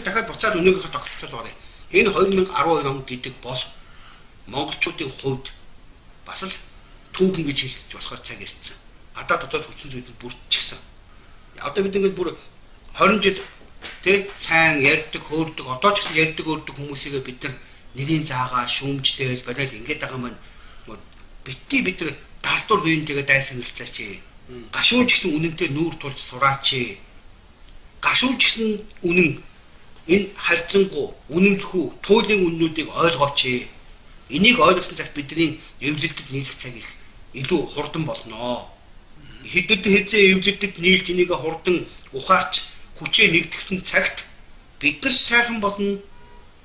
Дахиад буцаад өнөөгийнхөө тогтолцоог оръё. Энэ 2012 он гэдэг бол монголчуудын хувьд бас л түүхэн гэж хэлж болохоор цаг ирсэн. Гадаад дотоод хүчин зүйлд бүрдчихсэн. Одоо бид ингээд бүр 20 жил тэ сайн ярьдаг, хөөрдөг, одоо ч гэсэн ярьдаг, хөөрдөг хүмүүсийгээ бид нар нэрийн заагаа шүүмжлээл барайл ингээд байгаа маань битгий бид нар далдуур биентэйгээ дайсан хэлцээч. Гашуун ч гэсэн үнэнтэй нүүр тулж сураач. Гашуун ч гэсэн үнэн энэ харьцангуй, үнэмлэхүү, туйлын үннүүдийг ойлгооч. Энийг ойлгосон цагт бидний эвлэлтэд нийлэх цаг их илүү хурдан болноо. Хэдэд хэзээ эвлэлтэд нийлж энийг хурдан ухаарч хүчээ нэгтгсэн цагт бид нар сайхан болно.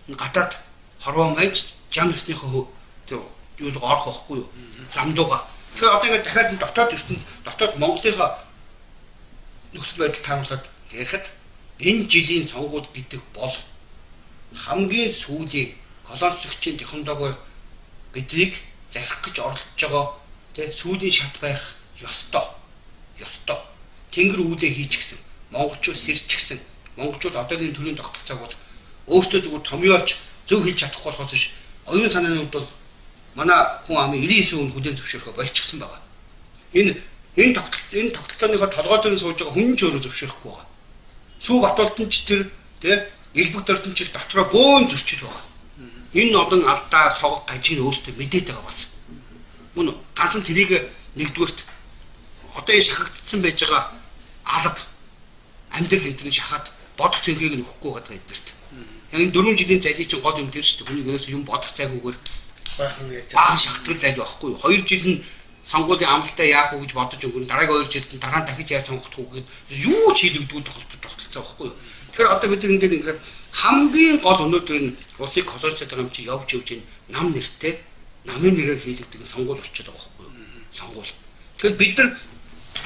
Гадаад хорвоо маяж жам гэснийхөө юу орох байхгүй юу? Замдууга. Тэгэхээр одоо ингээд дахиад дотоод ертөнд дотоод Монголынхаа нөхцөл байдал тааруулаад ярихад энэ жилийн сонгуул гэдэг бол хамгийн сүүлийн колоничлогчийн технологиор биднийг зарих гэж оролдож байгаа тэ сүүлийн шат байх ёстой. Ёстой. Тэнгэр үүлээ хийчихсэн. Монголчууд сэрчихсэн. Монголчууд одоогийн төрийн тогтолцоог бол өөрсдөө зүгээр томьёолж зөв хэлж чадахгүй болохоос биш оюун санааны хувьд бол манай хүн амын 99% хүлээн зөвшөөрөхөө болчихсон байгаа. Энэ энэ тогтолцооныхоо толгой дээр сууж байгаа хүн ч өөрөө зөвшөөрөхгүй байгаа. Сүү Батулдан ч тэр тэ элбэг дордон ч дотроо бөөн зөрчил байгаа. Энэ олон алдаа согог гажиг нь өөртөө мэдээд байгаа бас. Мөн ганцхан тэрийг нэгдүгээрт одоо энэ шахагдсан байж байгаа алба амьдрал эдний шахаад бодох цэнхийг нь өгөхгүй байгаа эднэрт. Яг энэ 4 жилийн зайлыг чинь гол юм тэр шүү дээ. Хүний ерөөсөө юм бодох цайгүйгээр баахан яаж баахан шахтгал зайл байхгүй юу? 2 жил нь сонгуулийн амралтаа яах вэ гэж бодож өнгөрн дараагийн 2 жилд нь дараа нь дахиж яаж сонгох вэ гэхэд юу ч хийлэгдгүй тогтолцоо байхгүй юу? Тэгэхээр одоо бид ингээд ингээд хамгийн гол өнөөдөр энэ улсыг колоничлоод байгаа юм чи явж явж энэ нам нэртэй намын нэрээр хийлэгдэг сонгуул болчиход байгаа байхгүй юу? Сонгуул. Тэгэхээр бид нар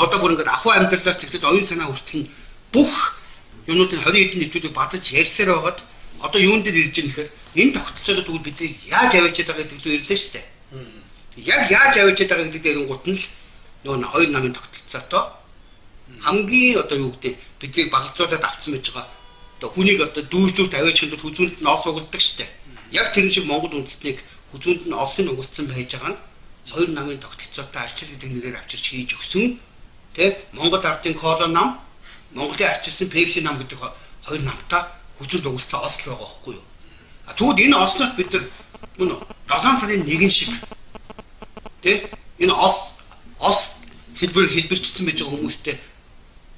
одоо бүр ингээд ахуй амьдралаас тэгтэл оюун санаа хүртэл нь бүх юмнуудын 20 хэдэн нийтүүдийг базаж ярьсаар байгаад одоо юун дээр ирж байгаа нэхэр энэ тогтолцоолоод тэгвэл бидний яаж аваачаад байгаа гэдэг лөө ирлээ шүү дээ. Яг яаж аваачаад байгаа гэдэг дээр ирэнгүүт нь л нөгөө хоёр намын тогтолцоотой хамгийн одоо юу гэдэг биднийг багалзуулаад авцсан байж байгаа одоо хүнийг одоо дүүрзүүрт аваачихын тулд хүзүүнд нь олс угалдаг шүү дээ. Яг тэрэн шиг Монгол үндэстнийг хүзүүнд нь олсын угалцсан байж байгаа нь хоёр намын тогтолцоотой арчил гэдэг нэрээр авчирч хийж өгсөн тэ Монгол ардын коло нам, Монголын арчилсан Пепси нам гэдэг хоёр намтай хүзүүнд угалцсан олс л байгаа байхгүй юу? А тэгвэл энэ олсноос бид нар мөн 7 сарын 1 шиг тэ энэ олс хэлбэр хэлбэрчсэн байж байгаа хүмүүстэй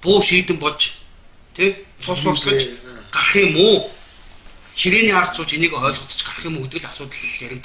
буу шийдэн болж тэ цус урсгаж гарах юм уу? Ширээний ард сууж энийг ойлгоцож гарах юм уу гэдэг л асуудал яригдаад